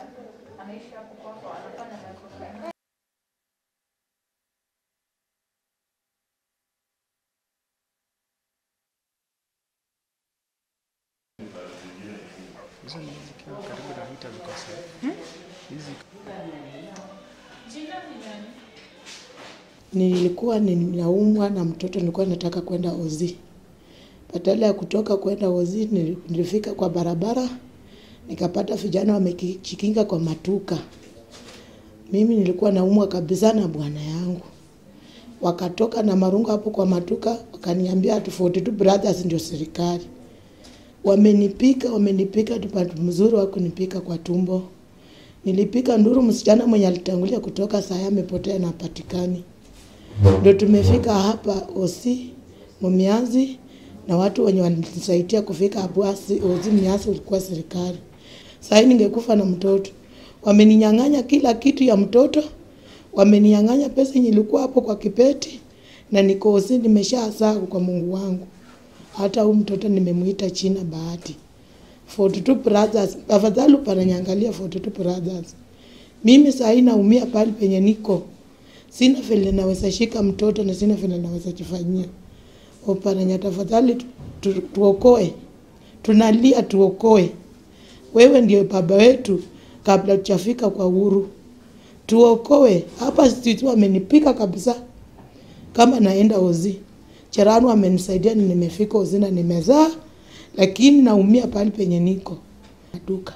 pia anaishi hapo kwako, anafanya microfinance. Hizo ni zikiwa karibu na hita ziko sawa. Hizi Jina ni nani? Nilikuwa ninaumwa na mtoto, nilikuwa nataka kwenda Ozi. Badala ya kutoka kwenda Ozi, nilifika kwa barabara nikapata vijana wamejikinga kwa matuka. Mimi nilikuwa naumwa kabisa na bwana yangu. Wakatoka na marungu hapo kwa matuka, wakaniambia ati 42 Brothers ndio serikali. Wamenipika, wamenipika tupatu mzuri wa kunipika kwa tumbo. Nilipika nduru, msichana mwenye alitangulia kutoka saa amepotea na hapatikani. Ndio tumefika hapa Osi Mumiazi na watu wenye walinisaidia kufika hapo Osi Mumiazi ulikuwa serikali. Sasa ningekufa na mtoto. Wameninyang'anya kila kitu ya mtoto. Wameninyang'anya pesa yenye ilikuwa hapo kwa kipeti na niko Osi nimeshasahau kwa Mungu wangu. Hata huyu mtoto nimemuita China Bahati. 42 Brothers, afadhali pananyangalia 42 Brothers. Mimi saa hii naumia pale penye niko. Sina vile naweza shika mtoto na sina vile naweza jifanyia. Oparanya, tafadhali tuokoe. Tunalia tuokoe. Wewe ndio baba wetu kabla tujafika kwa uhuru. Tuokoe. Hapa sisi wamenipika kabisa. Kama naenda Ozi. Cherano amenisaidia nimefika Ozi na nimezaa, lakini naumia pale penye niko. Duka.